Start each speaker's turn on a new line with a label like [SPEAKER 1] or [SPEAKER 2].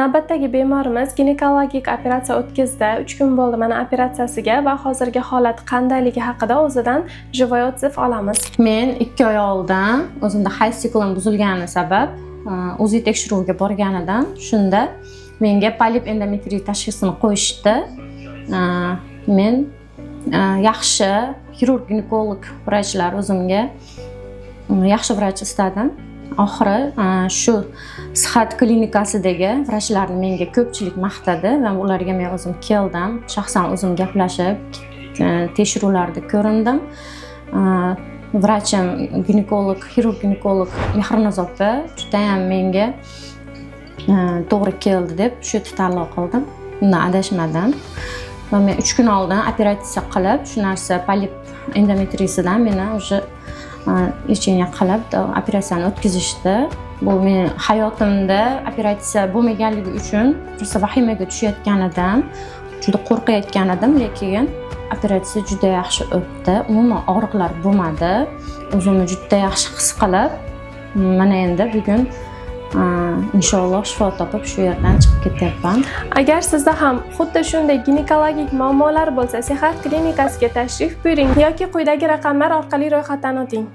[SPEAKER 1] Navbatdagi bemorimiz ginekologik operatsiya o'tkazdi. 3 kun bo'ldi mana operatsiyasiga va hozirgi holati qandayligi haqida o'zidan живой отзыв olamiz.
[SPEAKER 2] Men 2 oy oldin o'zimda hayz siklim buzilgani sabab УЗИ tekshiruviga borgan edim. Shunda menga polip endometriy tashxisini qo'yishdi. Men yaxshi xirurg ginekolog vrachlar, o'zimga yaxshi vrach istadim. Oxiri shu Sihat klinikasidagi vrachlarni menga ko'pchilik maqtadi va ularga men o'zim keldim, shaxsan o'zim gaplashib, tekshiruvlarda ko'rindim. Vrachim ginekolog, xirurg ginekolog Mehrinoz opa judayam menga to'g'ri keldi deb shu yerda tanlov qildim, undan adashmadim. Va men 3 kun oldin operatsiya qilib, shu narsa polip endometriyasidan meni уже лечение qilib, operatsiyani o'tkazishdi. Bu meni hayotimda operatsiya bo'lmaganligi uchun просто vahimaga tushayotgan edim, juda qo'rqayotgan edim, lekin operatsiya juda yaxshi o'tdi, umuman og'riqlar bo'lmadi. O'zimni juda yaxshi his qilib, mana endi bugun inshaalloh shifo topib, shu yerdan chiqib ketyapman.
[SPEAKER 1] Agar sizda ham xuddi shunday ginekologik muammolar bo'lsa, Sihat klinikasiga tashrif buyuring yoki quyidagi raqamlar orqali ro'yxatdan o'ting.